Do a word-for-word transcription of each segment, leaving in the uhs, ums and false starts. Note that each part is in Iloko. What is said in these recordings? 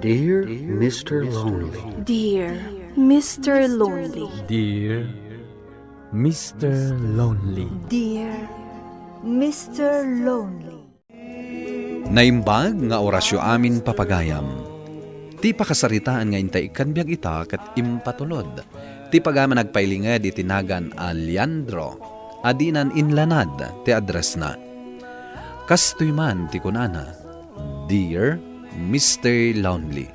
Dear Mister Lonely. Dear Mister Lonely. Dear Mister Lonely. Dear Mister Lonely. Naimbag nga orasyo amin, papagayam. Ti pakasaritaan nga intay ikkan biag ita ket impatulod ti pagayam a nagpailinged iti nagan a Leandro a dinan inlanad ti addressna. Kastoy man ti kunana, "Dear Mister Lonely."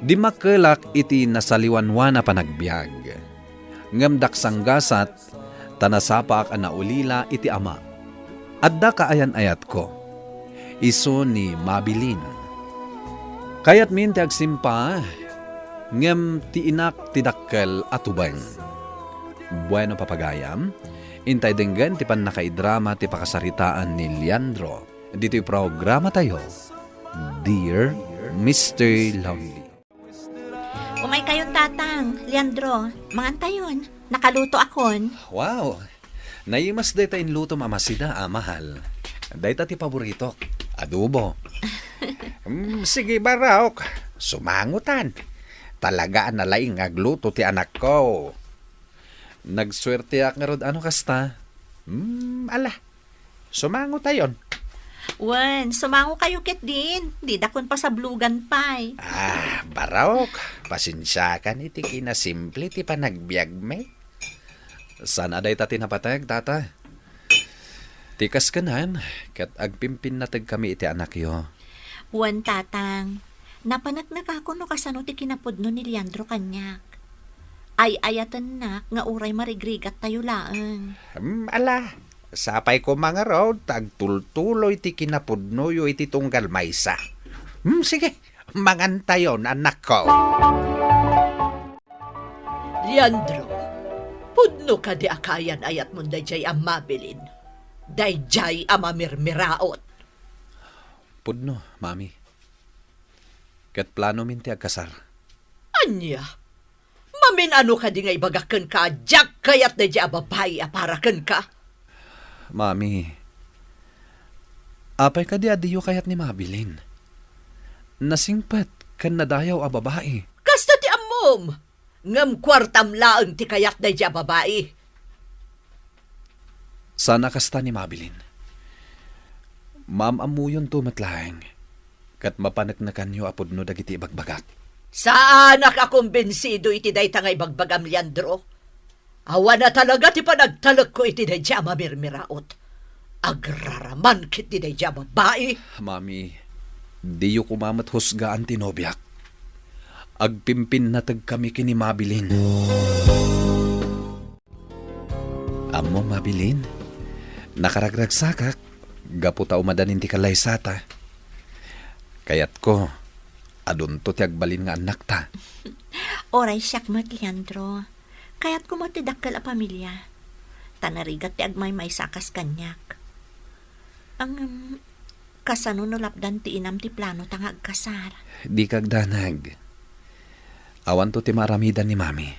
Dimmakkelak iti nasaliwanwan a panagbiag. Ngem daksanggasat, ta nasapaak a naulila iti ama. Adda kaayan-ayatko. Isu ni Mabilin. Kayatmin ti agsimpa, ngem ti inak ti dakkel a tubeng. Bueno, papagayam, intay denggen ti pannakaidrama ti pakasaritaan ni Leandro ditoy programatayo, Dear Mister Lonely. Umay kayon, Tatang. Leandro, mangan tayon. Nakaluto akon. Wow! Naimas dayta inlutom a masida a mahal. Dayta ti paboritok. Adobo. Mm, sige, Barok. Sumangotan. Talaga a nalaing nga agluto ti anakko. Nagsuerteak ngarud ano kasta. Hmm, ala. Sumangotayon. Wen, sumango kayo ketdin. Didakon pasablogan pay. Ah, Barok. Pasensiakan iti kinasimple ti panagbiagmi. Saan a dayta ti napateg, Tata? Ti kaskenan, ket agpimpinnategkami iti anakyo. Wen, Tatang, napaneknekakon no kasano ti kinapudno ni Leandro kaniak. Ay-ayatennak nga uray marigrigattayo laeng. Hmm, ala, sapay koma ngarud ta agtultuloy ti kinapudnoyo iti tunggal maysa. Hmm, sige, mangantayon, anakko. Leandro, pudno kadi a kaayan-ayatmon daydiay a Mabilin? Daydiay a mamirmiraot? Pudno, Mami. Ket planomin ti agkasar. Ania? Mamin-ano kadi nga ibagak kenka a diak kayat daydiay a babai a para kenka? Mami, apay kadi a diyo kayat ni Mabilin? Nasingpet ken nadayaw a babai. Kasta ti ammom! Ngem kuartam laeng ti kayat daydiay a babai. Saan a kasta ni Mabilin. Maam-ammuyonto met laeng, ket mapaneknekanyo a pudno dagiti ibagbagak. Saanak a kumbinsido iti dayta nga ibagbagam, Leandro. Awan a talaga ti panagtalekko iti daydiay a mamirmiraot. Agraraman ketdi daydiay a babai. Mami, diyo koma met husgaan ti nobiak. Agpimpinnategkami ken ni Mabilin. Ammom, Mabilin, nakaragragsakak gapu ta umadanin ti kallaysata. Kayatko, adunto ti agbalin nga annakta. Uray siak met, Leandro. Kayatko met ti dakkel a pamilia. Ta narigat ti agmaymaysa a kas kaniak. Ngem, kasano no lapdan ti inam ti planota nga agkasar? Dika agdanag. Awanto ti maaramidan ni Mami.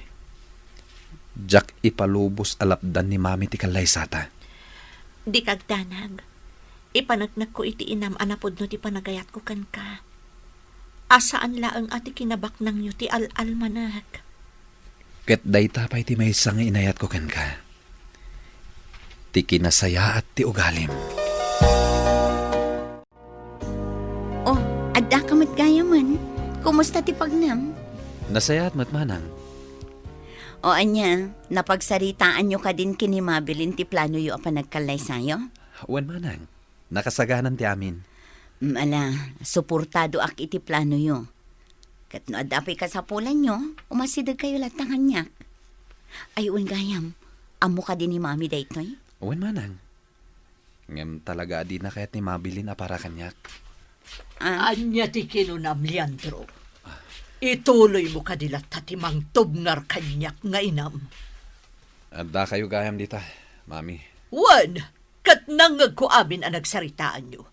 Diak ipalubos a lapdan ni Mami ti kallaysata. Dika agdanag. Ipaneknekko iti inam a napudno ti panagayatko kenka. A saan laeng a ti kinabaknangyo ti al-almanek. Ket dayta pay ti maysa nga inayatko kenka. Ti kinasayaat ti ugalim. Oh, addaka met gayamen. Kumusta ti pagnem? Nasayaat met, manang. O ania, napagsaritaanyo kadin ken ni Mabilin ti planoyo a panagkallaysayo? Wen, manang. Nakasaganan ti amin. Mm, ala, suportadoak iti planoyo. Ket no adda pay kasapulanyo, umasidegkayo latta kaniak. Ay, wen gayam, ammo kadi ni Mami daytoy? Wen, manang. Ngem talaga a dina kayat ni Mabilin a para kaniak. Ah? Ania ti kinunam, Leandro? Ituloymo kadi latta ti mangtubngar kaniak nga inam? Addakayo gayam dita, Mami. Wen, ket nangngegko amin a nagsaritaanyo.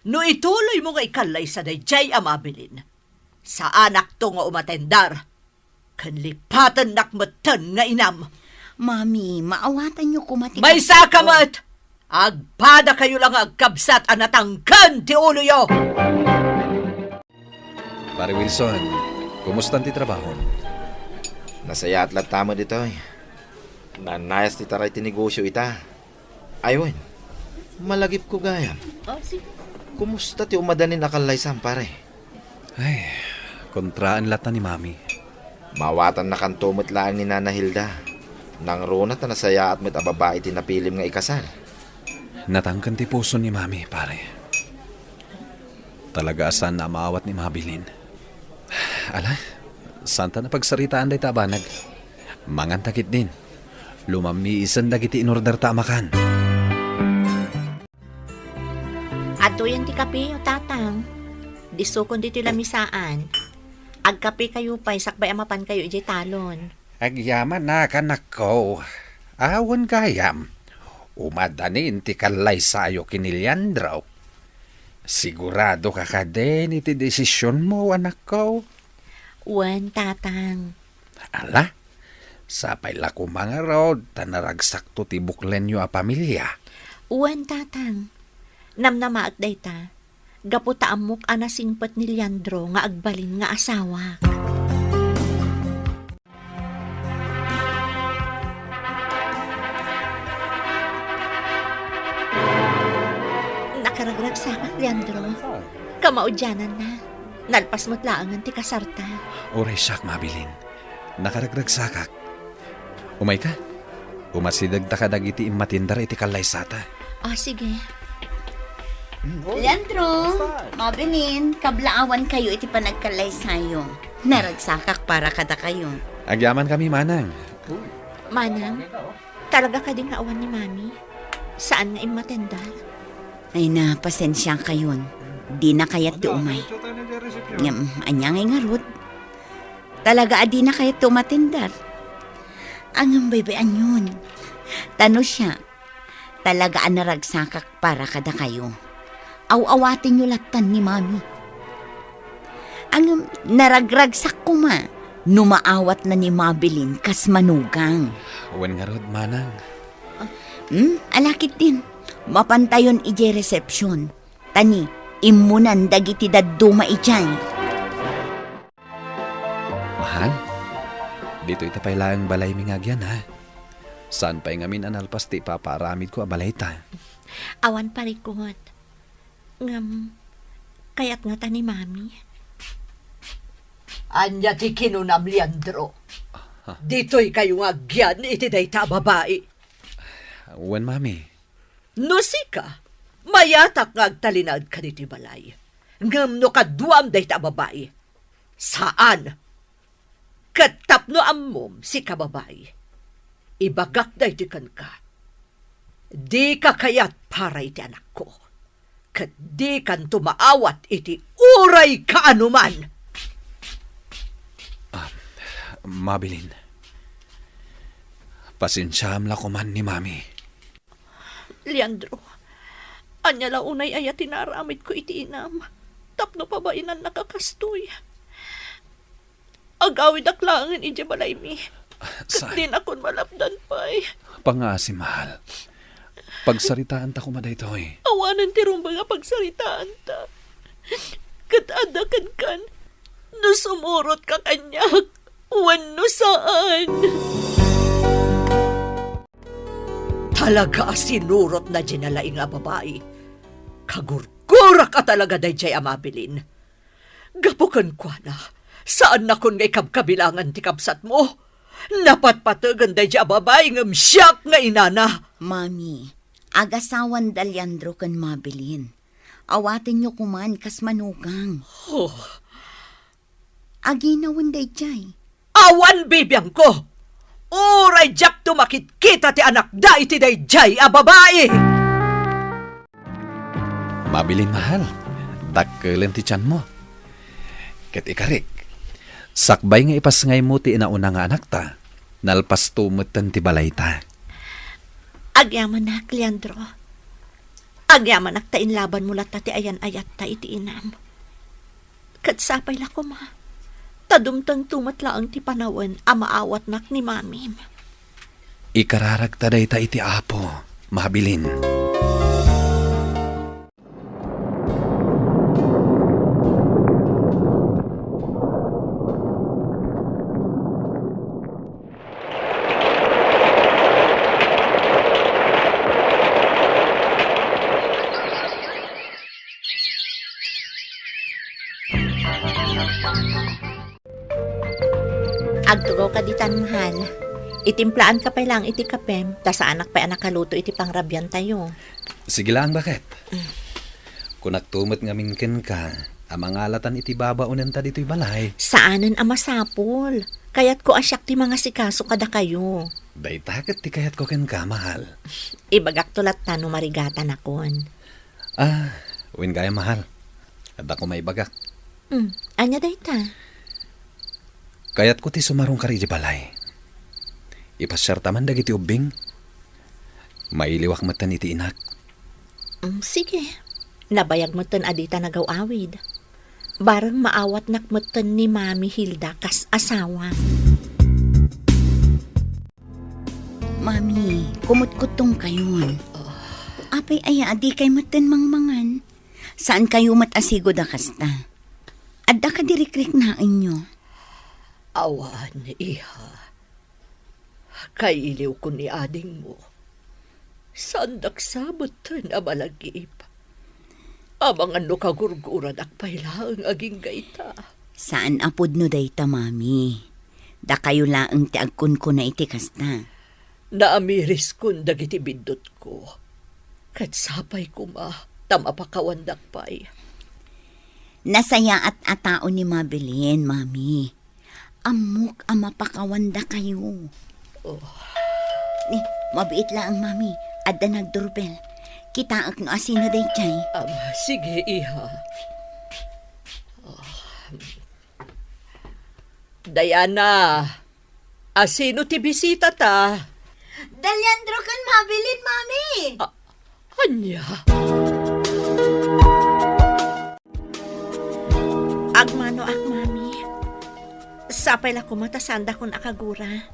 No ituloymo nga ikallaysa daydiay a Mabilin, saanakto nga umatendar, ken lipatennak metten nga inam. Mami, maawatanyo koma ti... Maysaka met! Agpadakayo la nga agkabsat a natangken ti uloyo! Pare Wilson, kumusta ti trabaho? Nasayaat latta met ditoy. Nannayas ti taray ti negosio ita. Ay wen, malagipko gayam. Oh, sige. Kumusta ti umadanin a kallaysam, pare? Ay, kontraan latta ni Mami. Maawatannakanto met laeng ni Nana Hilda. Nangruna ta nasayaat met a babai ti napilim nga ikasar. Natangken ti puso ni Mami, pare. Talaga a saan a maawat ni Mabilin. Ala, saanta a pagsaritaan dayta a banag. Manganta ketdin. Lumammiisen dagiti inorderta a makan. Adtoyen ti kapeyo, Tatang. Disokon ditoy lamisaan. Agkapekayo pay sakbay a mapankayo idiay talon. Agyaman a, anakko. Awan gayam. Umadanin ti kallaysayo ken ni Leandro. Siguradoka kadin iti desisionmo, anakko? Wen, Tatang. Ala, sapay la koma ngarud ta naragsakto ti buklenyo a pamilia. Wen, Tatang. Namnamaek dayta. Gapu ta ammok a nasingpet ni Leandro nga agbalin nga asawak. Nakaragragsakak, Leandro. Kamaudiananna, nalpas met laengen ti kasarta. Uray siak, Mabilin. Nakaragragsakak. Umayka. Umasidegta kadagiti immatender iti kallaysata. O, sige. Leandro, Mabilin, kablaawankayo iti panagkallaysayo. Naragsakak para kadakayo. Agyamankami, Manang. Manang, talaga kadi nga awan ni Mami? Saan nga immatender? Ay na, pasensiakayon. Dina kayat ti umay. Ngem, ania ngay ngarud? Talaga a dina kayat ti umatender. Ngem baybay-anyon. Ta no siak, talaga a naragsakak para kadakayo. Aw-awatenyo lattan ni Mami. Ngem, naragragsak koma no maawatna ni Mabilin kas manugang. Wen ngarud, Manang. Hmm? Ala ketdin. Mapantayon idiay resepsion. Ta ni, immunan dagiti dadduma idiay. Mahal, ditoy ta pay laeng balaymi nga agyan, ha? Saan pay ngamin a nalpas ti ipapaaramidko a balayta? Awan parikut. Ngem, kayat ngata ni Mami. Ania ti kinunam, Leandro? Ditoykayo nga agyan iti dayta a babai? Wen, Mami. No sika, mayatak nga agtalinaedka ditoy balay. Ngem no kaduam dayta a babai, saan. Ket tapno ammom, sika babai, ibagak daytoy kenka. Dika kayat para iti anakko, ket dikanto maawat iti uray kaanoman. Ah, Mabilin, pasensiaam la koman ni Mami. Leandro, ania la unay aya ti naaramidko iti inam tapno pabainannaka kastoy? Agawidak laengen idiay balaymi. Ket dinakon malapdan pay. Pangaasi, mahal. Pagsaritaanta koma daytoy. Awanen ti rumbeng a pagsaritaanta. Ket adda kenkan no sumurotka kaniak wenno saan. Talaga a sinurotna diay nalaing a babai. Kagurgurak a talaga daydiay a Mabilin. Gapu kenkuana, saannakon nga ikabkabilangan ti kabsatmo. Napatpategen daydiay a babai ngem siak nga inana. Mami, agasawan da Leandro ken Mabilin. Awatenyo koman kas manugang. Oh. Aginawen daydiay. Awan bibiangko! Uray diakto makitkita ti anakda iti daydiay a babai! Mabilin, mahal, dakkelen ti tianmo. Ket ikarik, sakbay nga ipasngaymo ti inauna nga anakta, nalpasto metten ti balayta. Agyamanak, Leandro. Agyamanak ta inlabanmo latta ti ayan-ayatta iti inam. Ket sapay la koma, ta dumtengto met laeng ti panawen a maawatnak ni Mamim. Ikararagta dayta iti Apo, Mabilin. Agtugaw ka ditan, mahal. Itimplaanka pay laeng iti kapem, ta saanak pay a nakaluto iti pangrabiantayo. Sige laeng, baket. Mm. Kunakto met ngamin kenka a mangalatan iti babaonenta ditoy balay. Saanen a masapul. Kayatko a siak ti mangasikaso kadakayo. Dayta ket ti kayatko kenka, mahal. Ibagakto latta no marigatanakon. Ah, wen gayam, mahal. Adda koma ibagak. Mm, ania dayta? Kayatko ti sumarongka idiay balay. Ipasiarta man dagiti ubbing. Mailiwak metten iti inak. Mm, sige. Nabayag metten a dita nagaw-awid. Bareng maawatnak metten ni Mami Hilda kas asawa. Mami, kumutkuttongkayon. Ah. Apay aya a dikay metten mangmangan? Saankayo met a sigud a kasta? Adda kadi rikriknaenyo? Awan, iha. Kailiwko ni adingmo. Saandak sa metten a malagip. Amangan no kagurguranak pay laeng agingga ita. Saan a pudno dayta, Mami. Dakayo laeng ti agkunkuna iti kasta. Naamiriskon dagiti biddutko. Ket sapay koma ta mapakawandak pay. Nasayaat a tao ni Mabelin, Mami. Ammok a mapakawandakayo. Oh. Ni, mabiit laeng, Mami. Adda nagdurbel. Kitaek no asino daydiay. Am, sige, iha. Oh. Diana, asino ti bisitata? Da Leandro ken Mabelin, Mami. Ah, ania? Agmanoak, Mami. Sapay la koma ta saandakon a kagura.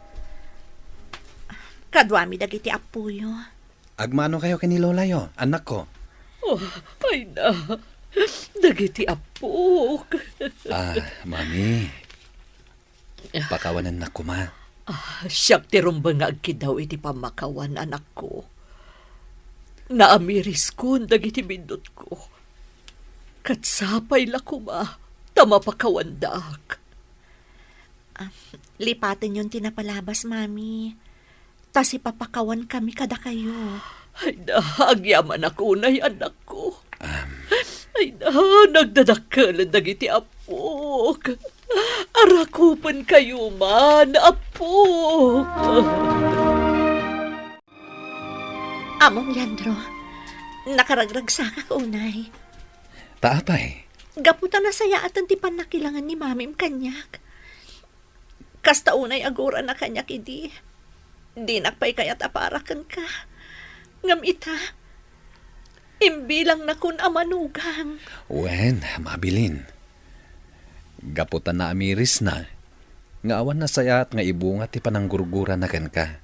Kaduami dagiti appoyo. Agmanokayo ken ni lolayo, annakko? Oh, ay na. Dagiti appok. Ah, Mami. Pakawanennak koma. Ah, siak ti rumbeng nga agkiddaw iti pammakawan, anakko. Naamiriskon dagiti biddutko. Ket sapay la koma ta mapakawandak. Ah, lipatenyon ti napalabas, Mami. Ta sipapakawankami kadakayo. Ay da, agyamanak unay, anakko. Am. Ay da, nagdadakkelen dagiti appok. Arakupenkayo man, appok. Amom, Leandro, nakaragragsakak unay. Ta apay? Gapu ta nasayaaten ti pannakilangen ni Mamim kaniak. Kasta unay a gurana kaniak idi, dinak pay kayat a para kenka. Ngem ita, imbilangnakon a manugang. Wen, Mabelin. Gapu ta naamirisna nga awan nasayaat nga ibunga ti pananggurgurana kenka.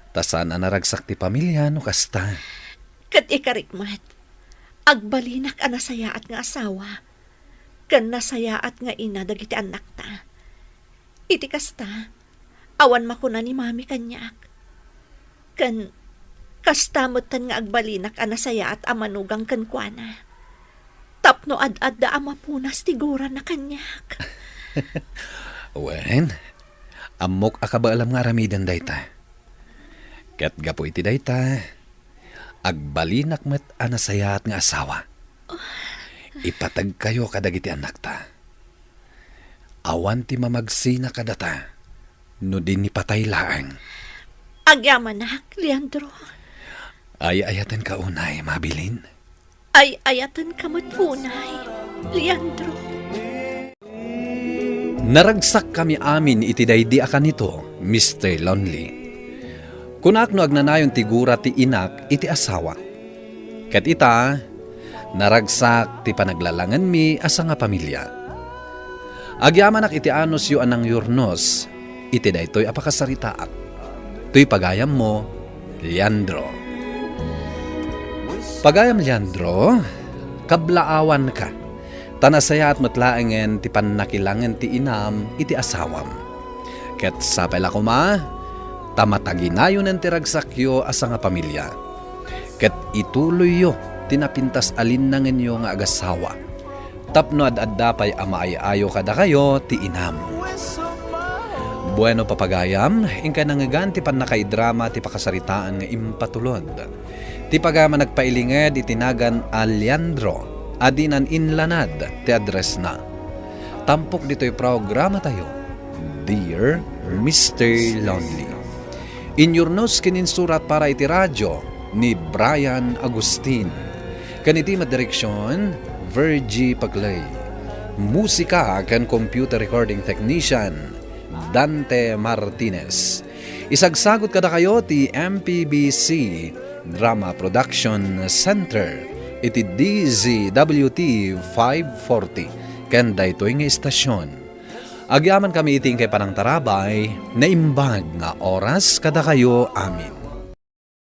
Ta saan a naragsak ti pamilya no kasta. Ket ikarik met, agbalinak a nasayaat nga asawa, ken nasayaat nga ina dagiti annakta. Iti kasta, awan makuna ni Mami kaniak. Ken kasta metten nga agbalinak a nasayaat a manugang kenkuana. Tapno ad-adda a mapunas ti gurana kaniak. Wen, ammok a kabaelam nga aramiden dayta. Ket gapu iti dayta, agbalinak met a nasayaat nga asawa. Ipategkayo kadagiti annakta. Awan ti mamagsina kadata no di ni patay laeng. Agyamanak, Leandro. Ay-ayatenka unay, Mabelin. Ay-ayatenka met unay, Leandro. Naragsakkami amin iti daydi a kanito, Mister Lonely. Kunak no agnanayon ti gura ti inak iti asawa. Ket ita, naragsak ti panaglalangenmi a sangapamilia. Agyamanak iti anusyo a nangyurnos iti daytoy a pakasaritaak. Toy pagayammo, Leandro. Pagayam Leandro, kablaawanka, ta nasayaat met laengen ti pannakilangen ti inam iti asawam. Ket sapay la koma, ta mataginayonen ti ragsakyo a sangapamilia. Ket ituloyyo ti napintas a linnangenyo nga agasawa. tapno ad-adda pay a maay-ayo kadakayo ti inam. Bueno, papagayam, inkay nangngegan ti pannakaidrama ti pakasaritaan nga impatulod. Ti pagayam a nagpailinged iti nagan a Leandro, a dinan inlanad ti addressna. Tampok ditoy programatayo, Dear Mister Lonely. Inyurnos ken insurat para iti radio ni Brian Agustin. Ken iti madireksion, Virgie Paclay. Musika ken computer recording technician, Dante Martinez. Isagsagut kadakayo ti M P B C Drama Production Center iti D Z W T five forty ken daytoy nga istasyon. Agyamankami iti inkay panangtarabay, naimbag nga oras kadakayo amin.